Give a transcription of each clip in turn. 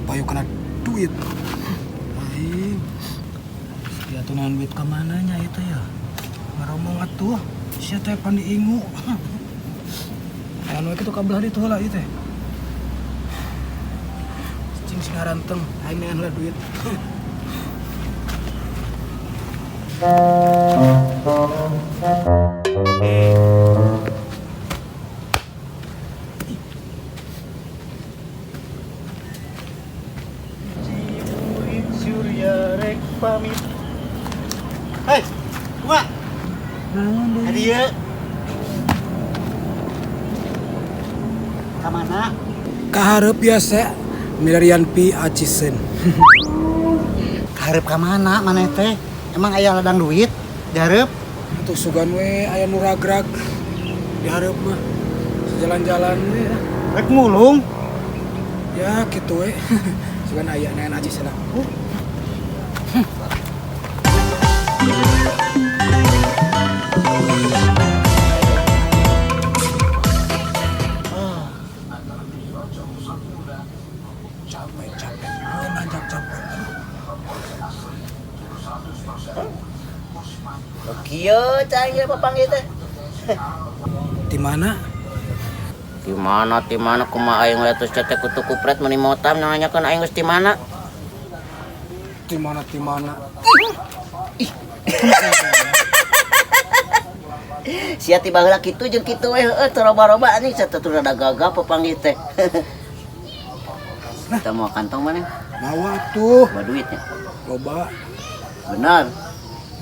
Payu kana duit. Aing. Sia tuh naon duit ka mana nya ieu teh ya? Ngaromong atuh. Sia teh pan diingu. Aya nu kitu ka belah ditu heula ieu teh. Cing sing ngaranteng, aing neangan heula duit. Ciburit Surya rek pamit. Hei, kumaha? Naon deui? Ka dieu. Ka mana? Kahareup biasa milarian pi aciseun. Kahareup ka mana maneh teh? Emang aya ladang duit di hareup? Atuh sugan we aya nu ragrag di hareup mah. Jalan-jalan we. Rek mulung. Ya kitu we. Sugan aya neangan acis lah. Capek, capek. Oh, nanjak capek. Kieu cai ge papanggih teh. Di mana? Di mana, di mana kumaha aing we atuh teh kutu kupret meuni motam nanyakeun aing geus di mana? Di mana, di mana? Ih. Sia ti baheula kitu jeung kitu we heueuh teu roba-roba anjing sia teh rada gagah papanggih teh. Kita mau kantong mana? Mawa tuh. Bawa duitnya. Loba. Benar.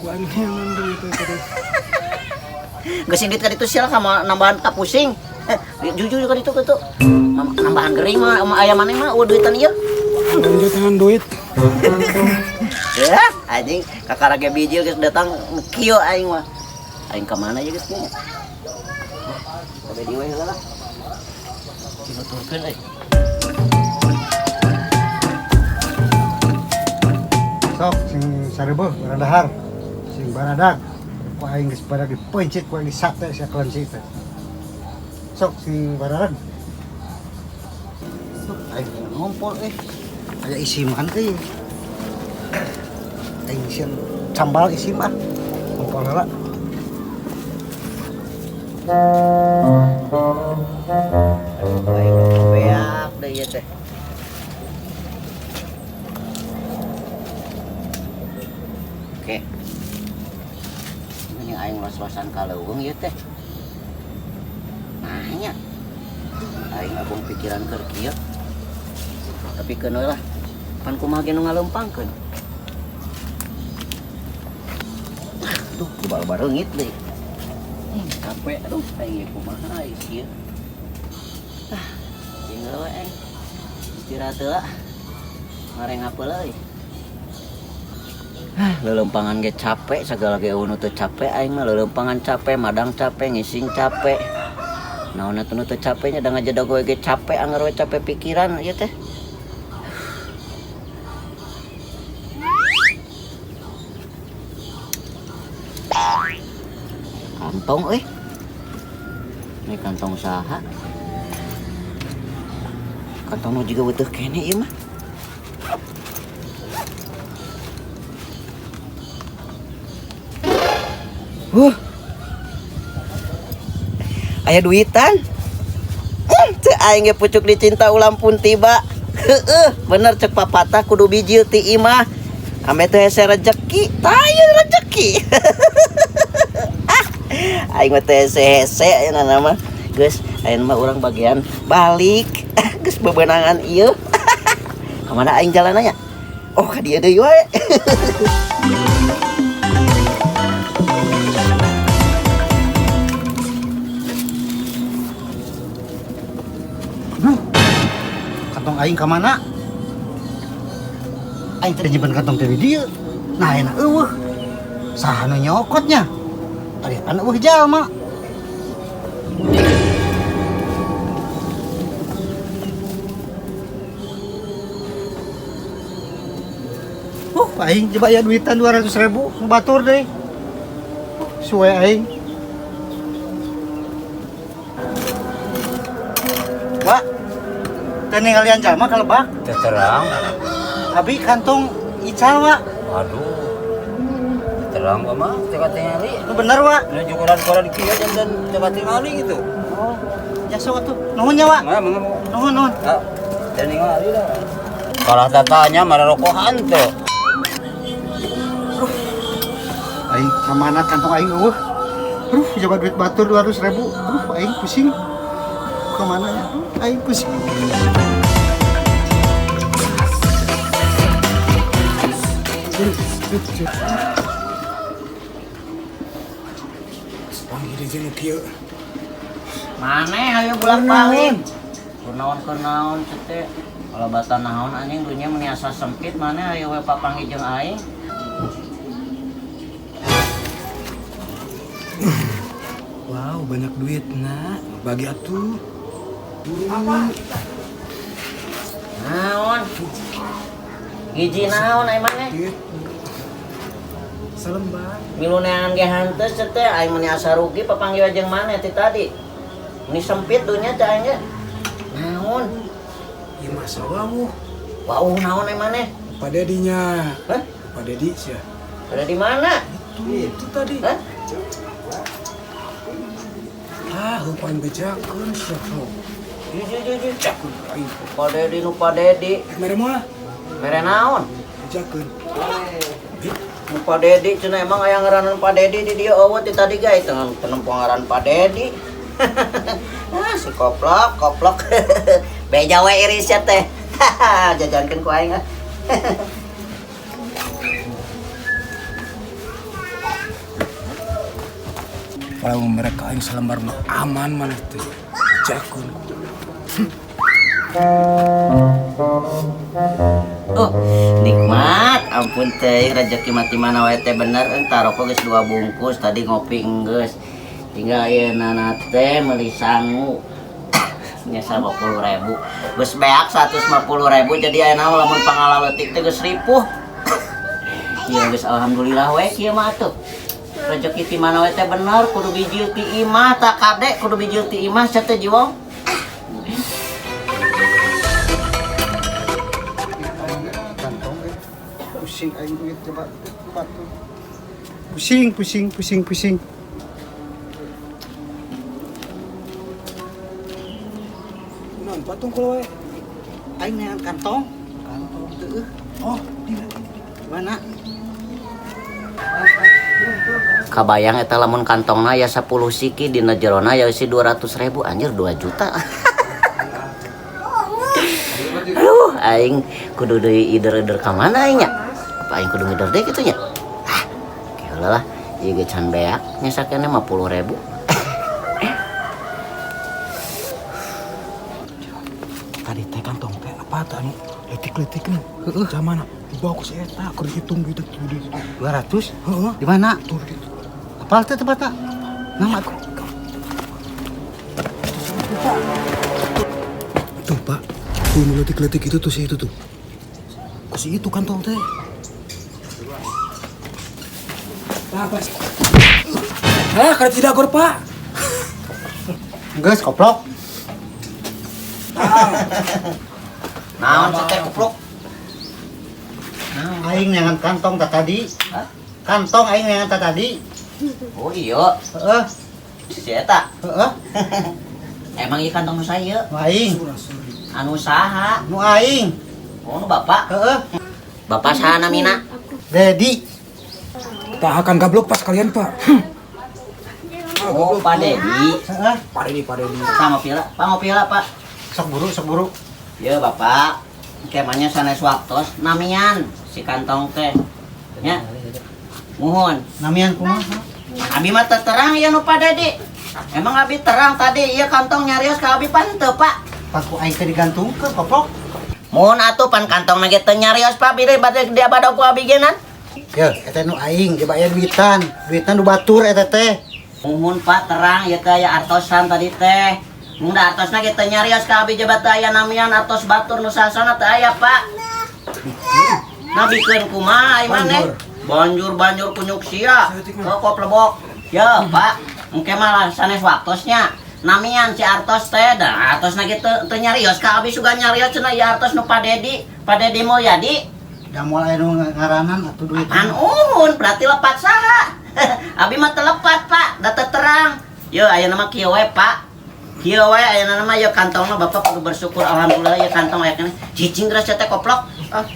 Gua ngeungeun duit teh tadi. Geus indit ka ditu sia ka nambahan ka pusing. Jujur ka ditu kitu. Nambahan gering mah sama aya maneh mah eueuh duitan ieu. Lanjut dengan duit. Ya, anjing kakara ge bijil geus datang kieu aing mah. Aing ka mana ieu geus kieu nya? Kabeh dieu we heula lah. Dinuturkeun euy. Sok sing sareubeuh baradahar, sing baradag. Ku aing geus badag dipeuncit ku aing disate sia kelenci teh. Sok sing baradag. Sok aing ngompol euy. Aya isiman euy. Aing sieun cambal isim ah. Ngompol heula. Aduh, aing beak deui ieu teh. Oke. Ini aing was-wasan ka leuweung ieu teh. Nanya. Aing abong pikiran keur kieu. Tapi keun we lah. Pan kumaha ge nu ngaleumpangkeun. Aduh, dibawa reungit deui. Capek aduh aing ge kumaha ieu sieun. Ah, tinggal we aing. Istirahat heula. Ngarengap heula euy. Ah, leuleumpangan ge capek, sagala ge eueuh nu teu capek aing mah leuleumpangan capek, madang capek, ngising capek. Naon atuh nu teu capek nya da ngajedog we ge capek, anggar we capek pikiran ieu teh. Kantong euy. Ini kantong saha? Kantong nu jiga beutuh keneh ieu mah. Huh. Aya duitan. Teu aing ge pucuk dicinta ulam pun tiba. Heueuh, bener cek papatah kudu bijil ti imah. Ame teh hese rejeki, tah ieu rejeki. Ah, aing mah teh hese-hese ayeuna mah. Geus, ayeuna mah urang bagian balik. Geus bebenangan ieu. Ka mana aing jalanna nya? Oh, ka dieu deui wae. Aduh, kantong aing ka mana? Aing teh nyimpen kantong teh di dieu. Nah, enak eueuh. Saha nu nyokotnya? Tadi pan eueuh jalma. Aing coba ya duitan 200.000 batur deh. Suwe aing. Wah. Teu ningalian jalma ka lebak. Teu terang. Abi kantong ical, Wa. Aduh. Teu terang kok mah, teu katingali. Nu bener, Wa. Nu koran-koran kieu janten teu katingali gitu. Oh, ya sok atuh. Nuhun nya, Wa. Mah mangga. Nuhun, nuhun. Ah, teu ningali lah. Kalah tatanya mararokohan teu. Aing ka mana kantong aing euweuh. Aduh, coba duit batur 200 ribu. Aduh, aing pusing. Kemana ya? Aduh, aing pusing. Panggil jeung nu kieu. Maneh ayo bolak-balik. Kunaon kunaon cete. Kalau bata naon anjing dunya meni asa sempit maneh ayo we papanggih jeung aing. Wow, banyak duit nak. Bagi atuh. Naon? Hiji naon ai maneh? Duit. Salembar. Milu neangan ge henteu cete aing meni asa rugi papanggih jeung maneh ti tadi. Meni sempit dunya teh aing ge. Naon? Ieu mah sawah. Wau naon ai maneh? Pak Dedinya. Hah? Pak Dedi sia. Ada di mana? Itu tadi. Hah? Ah, heupan bejakeun sia sok. Jujur jujur. Bejakeun aing. Pak Dedi nu Pak Dedi. Rek mere moal? Mere naon? Bejakeun. Nu Pak Dedi cenah emang aya ngaranan Pak Dedi di dieu eueuh ti tadi ge teu nempo ngaran Pak Dedi. Ah, si koplok, koplok. Beja we iris ya teh. Jajankeun ku aing ah. Kalau mereka aing salembar mah aman maneh teh. Bejakeun. Oh, nikmat. Ampun teh, rezeki mati mana wae teh bener entar rokok geus 2 bungkus, tadi ngopi enggeus. Tinggal ayeuna na teh meuli sangu. Nya 50.000. Geus beak 150.000 jadi ayeuna lamun pangalaleutik teh geus ripuh. Ieu geus alhamdulillah we kieu mah atuh. Rezeki ti mana wae teh bener kudu bijil ti imah tak kade kudu bijil ti imah sia teh jiwong. Kantong eh. Pusing aing duit coba batur. Pusing, pusing, pusing, pusing. Naon patung kalau we? Aing neangan kantong. Kantong teu. Oh, di Mana? Kabayang eta lamun kantongna ya 10 siki dina jerona ya isi 200.000 anjir 2 juta. Aduh, aing kudu deui ider-ider ka mana aing nya? Apa aing kudu ngider deui kitu nya? Ah, kieu lah, ieu ge can beak nya sakene 50.000. Tadi teh kantong teh apa tuh anu leutik-leutikna. Heeh. Zamana dibawa ku si eta keur dihitung gitu tuh di 200? Heeh. Di mana? Tuh gitu. Apal teh tempatna? Nama aku. Tuh, Pak. Tuh nu leutik-leutik itu tuh si itu tuh. Ku si itu kantong teh. Pak, Pak. Ah, kada tidak gor, Pak. Geus koplok. Naon sih teh kupluk? Aing neangan kantong tah tadi. Hah? Kantong aing neangan tah tadi. Oh iya, Heeh, si eta. heeh. Emang ieu kantong nu saya? Nu aing, Anu saha? nu aing. Oh, nu bapak. Heeh. Bapak saha namina? Dedi. Tak akan gablok pas kalian, Pak. Oh, Pak Dedi. Heeh. Pak Dedi, Pak Dedi. Pak ngopi lah, Pak ngopi lah, Pak. Sok buru, sok buru. Ya, Bapak. Kemanya sanes waktos namian si kantong teh. Nya. Muhun. Namian kumaha? Abi mah teu terang ya nu Pak Dedi. Emang abi terang tadi ieu kantong nyarios ka abi pan teu, Pak. Pas ku aing teh digantungkeun koplok. Muhun atuh pan kantong ge teu nyarios Pak bide bade dia badog ku abi genan. Ya, eta nu aing ge bayar duitan. Duitan nu batur eta teh. Muhun Pak terang ieu teh aya artosan tadi teh. Mun da artosna ge teu nyarios ka abi jabat teu aya namian artos batur nu sasana teu aya Pak. Nabikeun kumaha ai maneh? Banjur-banjur kunyuk sia. Kokop lebok. Ya, Pak. Engke mah sanes waktosnya. Namian si artos teh da artosna ge teu teu nyarios ka abi, sugan nyarios cenah ieu artos nu Pak Dedi, Pak Dedi Mulyadi. Da moal aya nu ngaranan atuh duit. An uhun, berarti lepat saha? Abi mah teu lepat, Pak, da teu terang. Yo ayeuna mah kieu we, Pak. Kieu we ayeuna mah, yo kantongna Bapak kudu bersyukur, alhamdulillah ya kantong aya keneh. Cicing geus teh koplok. Ah,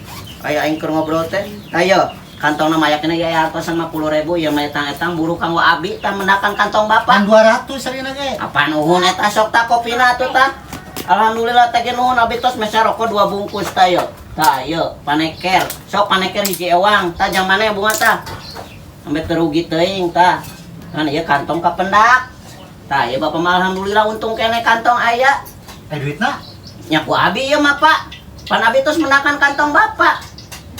aya aing keur ngobrol teh. Ayo, kantongna mah aya keneh ya artosan 50.000 ya mah etang-etang buru kanggo abi tah mendakan kantong Pan Bapak. 200 sarina ge. Apaan uhun eta, sok tah kopina atuh tah. Alhamdulillah teh ge nuhun, abi tos meser rokok dua bungkus tah yo. Tah yo paneker. Sok paneker hiji ewang tah jang mana bunga tah. Sampai terugi teuing tah. Kan ieu kantong kapendak. Tah ieu Bapak mah alhamdulillah untung keneh kantong aya. Eh, duitna? Nya ku abi ieu mah, Pak. Pan abi tos mendakan kantong Bapak.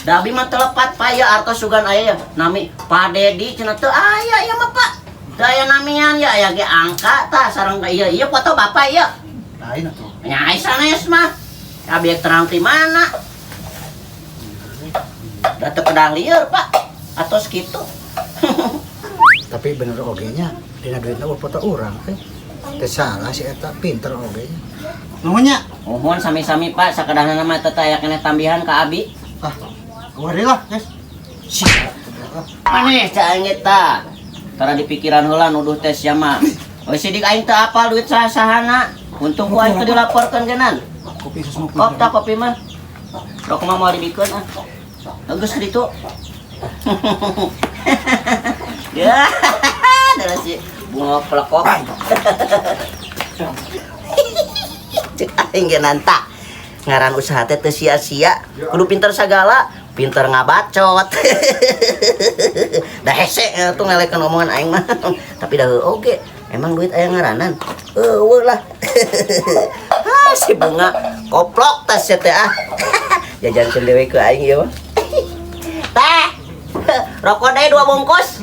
Da abi mah teu lepat, Pak, ya artos sugan aya ya. Nami Pak Dedi cenah teu aya ieu mah, Pak. Teu aya namian ya, aya ge angka tah sareng ieu ieu foto Bapak ieu. Lain atuh. Nya ai sanes mah. Abi terang ti mana? Da teu kedah lieur, Pak. Atos kitu. Tapi bener oge nya, dina duitna euweuh foto urang teh. Teu salah si eta, pinter oge nya. Nuhun nya. Nuhun sami-sami, Pak, sakedahna mah teu aya keneh tambihan ka abi. Ah, euweuh deui lah, guys. Sia. Maneh cak aing eta. Tara dipikiran heula nuduh teh sia mah. Oh sidik aing teu apal duit saha-sahana. Untung ku aing teu dilaporkeun genan. Kopi 150. Kop tah kopi mah. Rokok mah moal dibikeun ah. Geus ka ditu. Ya, adalah si bunga pelekok. Cek aing ge nanta. Ngaran usaha teh teu sia-sia, kudu pinter sagala, pinter ngabacot. Da hese tuh ngelekeun omongan aing mah. Tapi dah heueuh oge, emang duit aya ngaranan? Eueuh lah. Ah, si bunga koplok tas sia teh ah. Jajankeun dewe ku aing ieu mah. Teh, rokok deh dua bungkus.